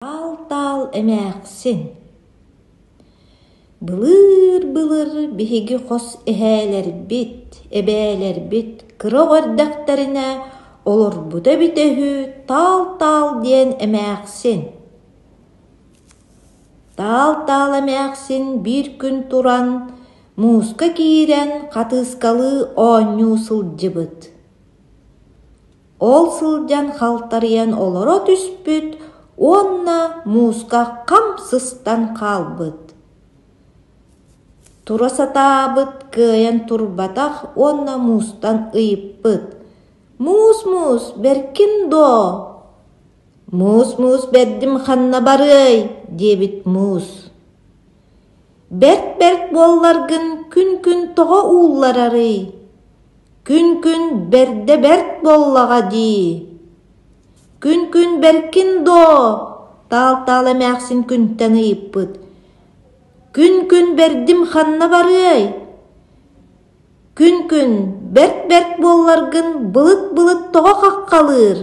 Таал-таал эмээхсин Былыыр-былыр биһиги хос эһээлэрбит, эбээлэрбит кыра оҕо эрдэхтэринэ олорбута эбитэ үһү Таал-таал диэн эмээхсин. Таал-таал эмээхсин биир күн туран мууска киирэн хатыыскалыы оонньуу сылдьыбыт. Ол сылдьан халтарыйан олоро түспүт уонна мууска хам сыстан хаалбыт. Тура сатаабыт кыайан турбатах уонна муустан ыйыппыт: «Муус-муус, бэркин дуо?» «Муус-муус бэрдим ханна барыай?» диэбит муус. «Бэрт-бэрт буолларгын күн-күн тоҕо уулларарый? Күн-күн бэрдэ бэрт буоллаҕа дии Күн-күн бэркин доо Таал-таал эмээхсин күнтэн ыйыппыт Күн-күн бэрдим ханна барыай Күн-күн бэрт-бэрт буолларгын былыт-былыт тоҕо хаххалыыр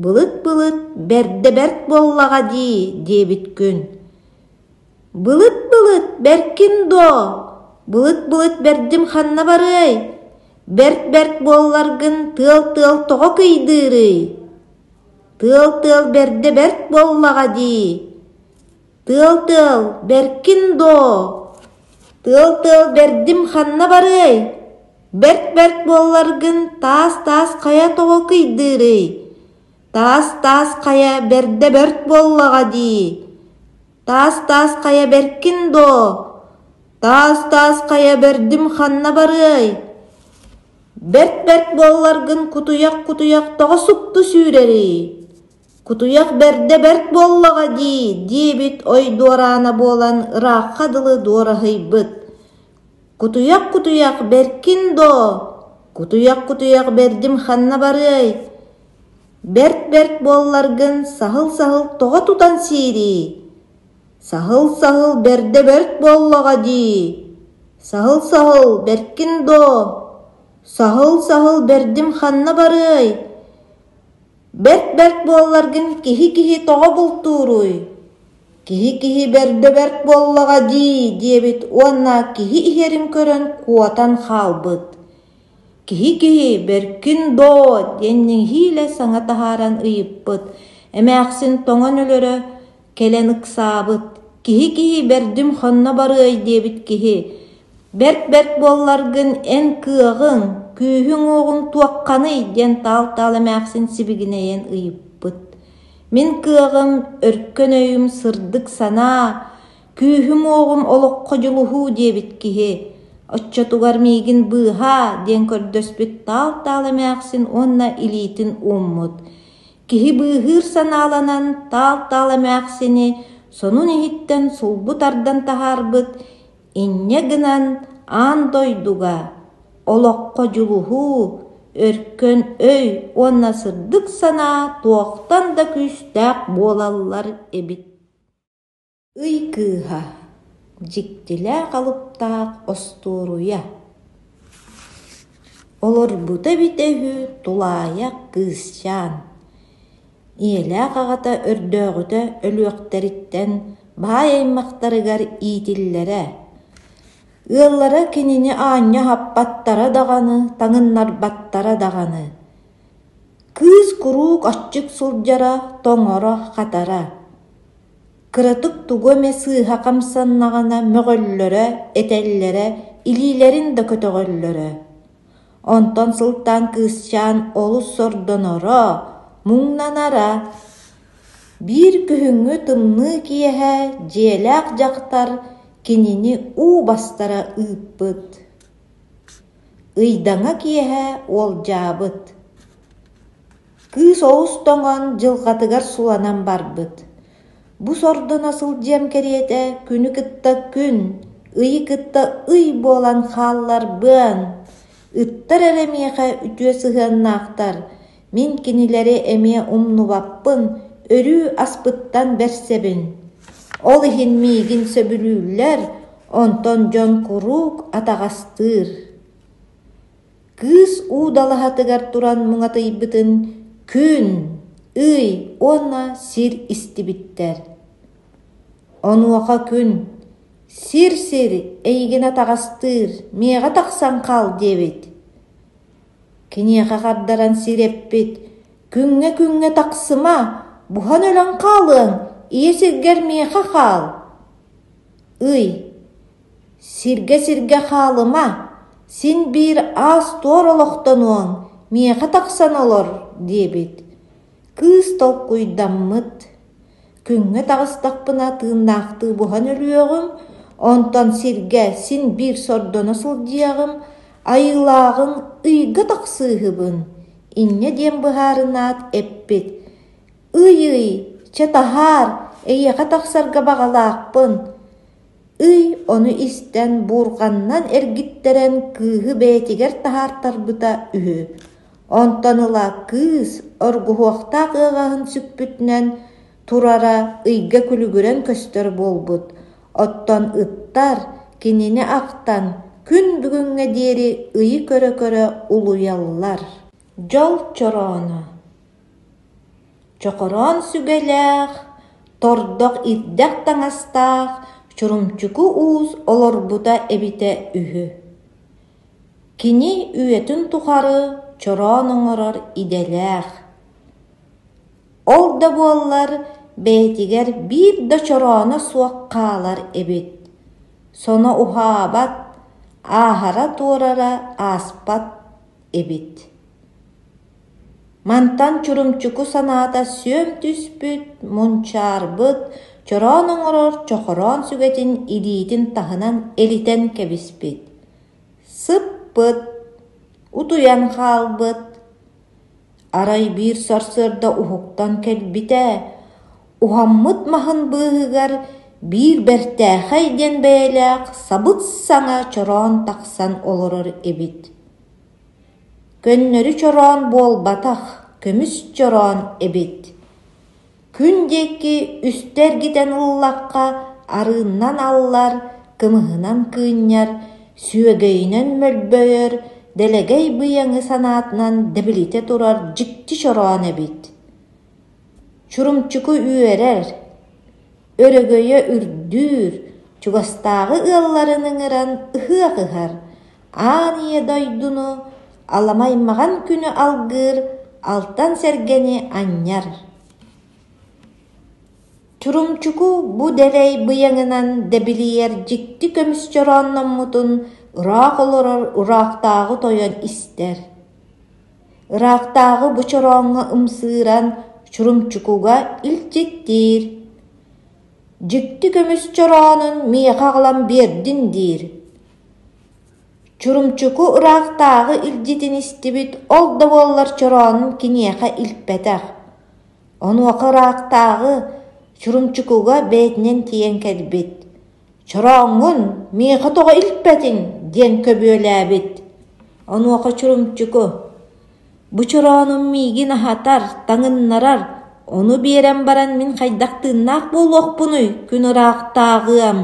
Былыт-былыт бэрдэ бэрт буоллаҕа дии диэбит күн Былыт-былыт, бэркин дуо? Былыт-былыт бэрдим ханна барыай? Бэрт-бэрт буолларгын тыал-тыал тоҕо кыйдыырый? Тыал-тыал бэрдэ бэрт буоллаҕа дии. Тыал-тыал, бэркин дуо? Тыал-тыал бэрдим ханна барыай? Бэрт-бэрт буолларгын таас-таас хайа тоҕо кыйдыырый? Таас-таас хайа бэрдэ бэрт буоллаҕа дии. Таас-таас хайа бэркин доо? Таас-таас хайа бэрдим ханна барыай? Бэрт-бэрт буолларгын кутуйах-кутуйах тоҕо супту сүүрэрий? Кутуйах бэрдэ бэрт буоллаҕа дии, диэбит ой дуораана буолан ыраахха дылы дуораһыйбыт. Кутуйах-кутуйах бэркин доо? Кутуйах-кутуйах бэрдим ханна барыай? Бэрт-бэрт буолларгын саһыл-саһыл тоҕо тутан сиирий? Саһыл-саһыл бэрдэ бэрт буоллаҕа дии! Саһыл-саһыл бэркин доо? Саһыл-саһыл бэрдим ханна барыай? Бэрт-бэрт буолларгын киһи-киһи тоҕо бултууруй? Киһи-киһи бэрдэ бэрт буоллаҕа дии диэбит уонна киһи иһэрин көрөн куотан хаалбыт. Киһи-киһи бэркин доо диэн нэһиилэ саҥа таһааран ыйыппыт, эмээхсин тоҥон өлөрө кэлэн ыксаабыт, киһи-киһи бэрдим ханна барыай диэбит киһи, бэрт-бэрт буолларгын эн кыаҕыҥ, күүһүҥ-уоҕуҥ туохханый диэн таал-таал эмээхсин сибигинэйэн ыйыппыт. Мин кыаҕым, өркөн өйүм сырдык санаа, Күүһүм-уоҕум олоххо дьулуһуу диэбит киһи, оччотугар миигин быыһаа диэн көрдөспүт таал-таал эмээхсин уонна илиитин ууммут. Киһи быыһыыр санааланан таал-таал эмээхсини сонун иһиттэн сулбу тардан таһаарбыт, инньэ гынан аан дойдуга олоххо дьулуһуу, өркөн өй уонна сырдык санаа туохтан да күүстээх буолаллар эбит. Ый кыыһа Дьиктилээх алыптаах остуоруйа Олорбута эбитэ үһү тулаайах кыысчаан. Ийэлээх аҕата өрдөөҕүтэ өлүөхтэриттэн баай аймахтарыгар иитиллэрэ. Ыаллара кинини аанньа аһаппаттара даҕаны, таҥыннарбаттара даҕаны. Кыыс куруук аччык сылдьара, тоҥоро-хатара. Кыратык тугу эмэ сыыһа хамсаннаҕына мөҕөллөрө, этэллэрэ, илиилэрин да көтөҕөллөрө. Онтон сылтаан кыысчаан олус сордоноро, муҥнанара. Биир күһүҥҥү тымныы киэһэ дьиэлээх дьахтар кинини уу бастара ыыппыт. Ыйдаҥа киэһэ уолдьаабыт. Кыыс олус тоҥон, дьылҕатыгар суланан барбыт. Бу сордоно сылдьыам кэриэтэ күнү кытта күн, ыйы кытта ый буолан хаалларбыан. Ыттар эрэ миэхэ үтүө сыһыаннаахтар, мин кинилэри эмиэ умнубаппын, өрүү аспыттан бэрсэбин. Ол иһин миигин сөбүлүүллэр, онтон дьон куруук атаҕастыыр. Кыыс уу далаһатыгар туран муҥатыйбытын «Күн! Ый уонна сир истибиттэр. Онуоха күн: «Сир-сир эйигин атаҕастыыр, миэхэ тахсан хаал» диэбит. Киниэхэ хардаран сир эппит: «Күҥҥэ-күҥҥэ тахсыма, буһан өлөн хаалыаҥ, ийэ сиргэр миэхэ хаал». Ый: «Сиргэ-сиргэ хаалыма, син биир аас-туор олохтонуоҥ, миэхэ тахсан олор» диэбит. Кыыс толкуйдаммыт: «Күҥҥэ таҕыстахпына тыыннаахтыы буһан өлүөҕүм, онтон сиргэ син биир сордоно сылдьыаҕым, айыылааҕыҥ ыйга тахсыыһыбын» инньэ диэн быһаарынаат эппит: «Ый-ый, чэ таһаар, эйиэхэ тахсарга баҕалаахпын» Ый ону истэн буурҕаннан эргиттэрэн кыыһы бэйэтигэр таһаартарбыта үһү. Онтон ыла кыыс оргуһуохтаах ыаҕаһын сүкпүтүнэн турара ыйга күлүгүрэн көстөр буолбут, оттон ыттар кинини ахтан күн бүгүҥҥэ диэри ыйы көрө-көрө улуйаллар. Дьол чорооно Чохороон сүгэлээх, тордох ирдэх таҥастаах Чурумчуку уус олорбута эбитэ үһү. Кини үйэтин тухары чороон оҥорор идэлээх. Ол да буоллар бэйэтигэр биир да чорооно суох хаалар эбит. Соно уһаабат, ааһара-туорара ааспат эбит. Мантан Чурумчуку санаата сүөм түспүт, мунчаарбыт, чороон оҥорор чохороон сүгэтин илиитин таһынан элитэн кэбиспит. Сыппыт, утуйан хаалбыт. Арай биир сарсыарда уһуктан кэлбитэ, уһаммыт маһын быыһыгар биир бэртээхэй диэн бэйэлээх сабыс-саҥа чороон тахсан олорор эбит. Көннөрү чороон буолбатах, көмүс чороон эбит. Күн диэки үстэ эргитэн ыллахха арыыннан аллар, кымыһынан кыынньар, сүөгэйинэн мөлбөйөр, дэлэгэй быйаҥы санаатынан дэбилитэ турар дьикти чороон эбит. Чурумчуку үөрэр, өрөгөйө үрдүүр, чугастааҕы ыалларын ыҥыран ыһыах ыһар, аан ийэ дойдуну, аламай маҕан күнү алгыыр, алтан сэргэни анньар. Чурумчуку бу дэлэй быйаҥынан дэбилийэр дьикти көмүс чороонноммутун ыраах олорор ыраахтааҕы тойон истэр. Ыраахтааҕы бу чорооҥҥо ымсыыран Чурумчукуга илдьиттиир: «Дьикти көмүс чороонун миэхэ аҕалан биэрдин» диир. Чурумчуку ыраахтааҕы илдьитин истибит, ол да буоллар чороонун киниэхэ илпэтэх. Онуоха ыраахтааҕы Чурумчукуга бэйэтинэн тиийэн кэлбит: «Чорооҥҥун миэхэ тоҕо илпэтиҥ?» диэн көбүөлээбит. Онуоха Чурумчуку: «Бу чороонум миигин аһатар, таҥыннарар, ону биэрэн баран мин хайдах тыыннаах буолуохпунуй, күн ыраахтааҕыам»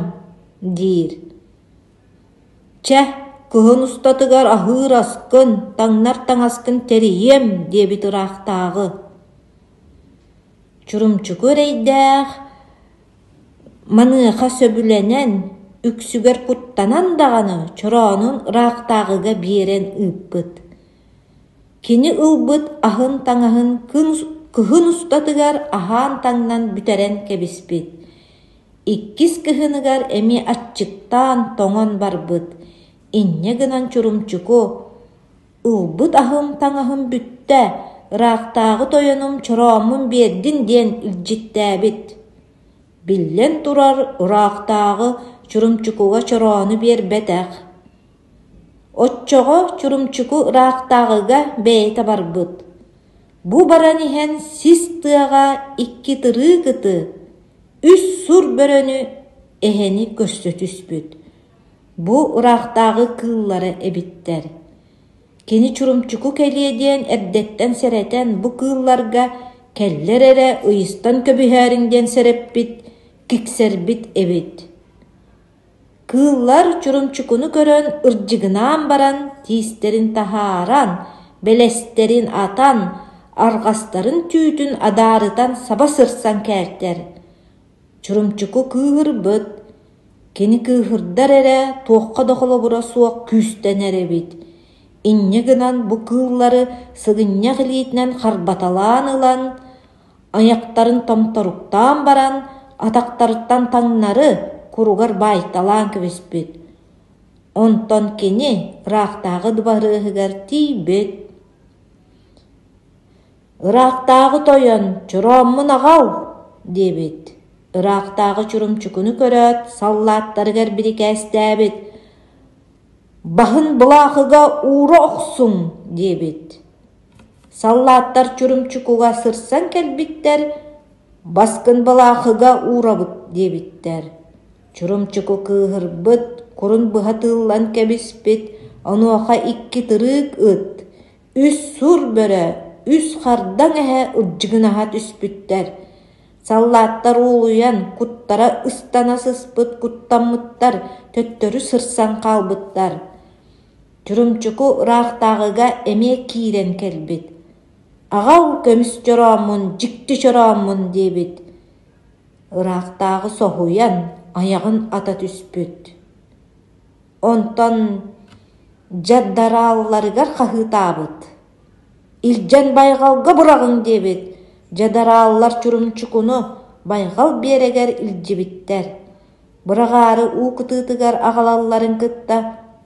диир. «Чэ, кыһын устатыгар аһыыр аскын, таҥнар таҥаскын тэрийиэм» диэбит ыраахтааҕы. Чурумчуку эрэйдээх Маныаха сөбүлэнэн, үксүгэр куттанан даҕаны чороонун ыраахтааҕыга биэрэн ыыппыт. Кини ылбыт аһын-таҥаһын кыһын устатыгар аһаан-таҥнан бүтэрэн кэбиспит. Иккис кыһыныгар эмиэ аччыктаан тоҥон барбыт. Инньэ гынан Чурумчуку «Ылбыт аһым таҥаһым бүттэ, ыраахтааҕы тойонум чорооммун биэрдин» диэн илдьиттээбит. Биллэн турар, ыраахтааҕы Чурумчукуга чороону биэрбэтэх. Оччоҕо Чурумчуку ыраахтааҕыга бэйэтэ барбыт. Бу баран иһэн сис тыаҕа икки тырыы кыты, үс сур бөрөнү эһэни көрсө түспүт. Бу ыраахтааҕы кыыллара эбиттэр. Кини Чурумчуку кэлиэ диэн эрдэттэн сэрэтэн бу кыылларга кэллэр эрэ ыйыстан көбүһээриҥ диэн сэрэппит, киксэрбит эбит. Кыыллар Чурумчукуну көрөн ырдьыгынаан баран тиистэрин таһааран, бэлэстэрин атан, арҕастарын түүтүн адаарытан саба сырсан кээлтэр. Чурумчуку кыыһырбыт, кини кыыһырдар эрэ туохха да холобура суох күүстэнэр эбит. Инньэ гынан бу кыыллары сыгынньах илиитинэн харбаталаан ылан, айахтарын томторуктаан баран, атахтарыттан таҥнары куругар баайталаан кэбиспит. Онтон кини ыраахтааҕы дыбарыаһыгар тиийбит. «Ыраахтааҕы тойон, чорооммун аҕал!» диэбит. Ыраахтааҕы чурумчукуну көрөөт, саллааттарыгар бирикээстээбит: «Баһын былаахыга уура охсуҥ!» диэбит. Саллааттар чурумчукуга сырсан кэлбиттэр, «Баскын былаахыга уурабыт» диэбиттэр. Чурумчуку кыыһырбыт, курун быһа тыыллан кэбиспит, онуоха икки тырыык ыт, үс сур бөрө, үс хардаҥ эһэ ырдьыгынаһа түспүттэр. Саллааттар уолуйан, куттара ыстана сыспыт куттаммыттар, төттөрү сырсан хаалбыттар. Чурумчуку ыраахтааҕыга эмиэ киирэн кэлбит. «Аҕал көмүс чорооммун, дьикти чорооммун» диэбит. Ыраахтааҕы соһуйан, айаҕын ата түспүт. Онтон дьадараалларыгар хаһыытаабыт: «Илдьэн байҕалга быраҕыҥ» диэбит. Дьадарааллар Чурумчукуну байҕал биэрэгэр илдьибиттэр. Быраҕаары уу кытыытыгар аҕалалларын кытта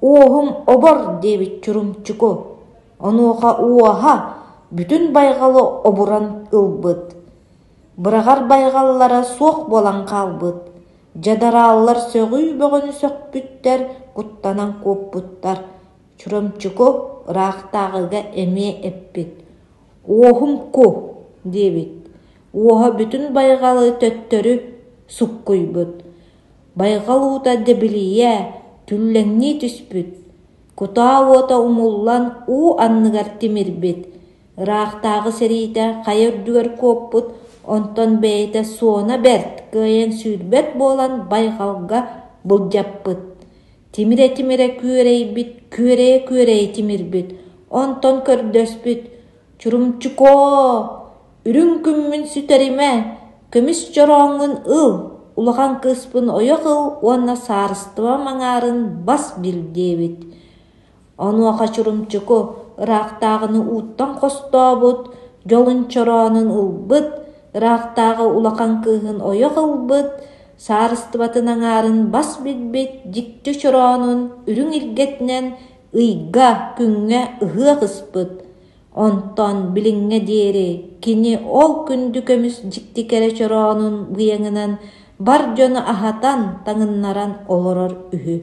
«Уоһум обор» диэбит Чурумчуку. Онуоха уоһа бүтүн байҕалы обуран ылбыт. Быраҕар байҕаллара суох буолан хаалбыт. Дьадарааллар сөҕүү бөҕөнү сөхпүттэр, куттанан куоппуттар. Чурумчуку ыраахтааҕыга эмиэ эппит: «Уоһум ку» диэбит. Уоһа бүтүн байҕалы төттөрү суккуйбут. Байҕал уута дэбилийэ, түллэҥнии түспүт. Кутаа уота умуллан уу анныгар тимирбит. Ыраахтааҕы сэриитэ хайа үрдүгэр куоппут, онтон бэйэтэ суона бэрт, кыайан сүүрбэт буолан байҕалга былдьаппыт. Тимирэ-тимирэ күөрэйбит, күөрэйэ-күөрэйэ тимирбит, онтон көрдөспүт: «Чурумчукоо, үрүҥ күммүн сүтэримэ, көмүс чорооҥҥун ыл, улахан кыыспын ойох ыл уонна саарыстыбам аҥаарын бас бил» диэбит. Онуоха Чурумчуку ыраахтааҕыны ууттан хостообут, дьолун чороонун ылбыт, ыраахтааҕы улахан кыыһын ойох ылбыт, саарыстыбатын аҥаарын бас билбит дьикти чороонун үрүҥ илгэтинэн ыйга, күҥҥэ ыһыах ыспыт. Онтон билиҥҥэ диэри кини ол күндү көмүс дьикти кэрэ чороонун быйаҥынан бар дьону аһатан, таҥыннаран олорор үһү.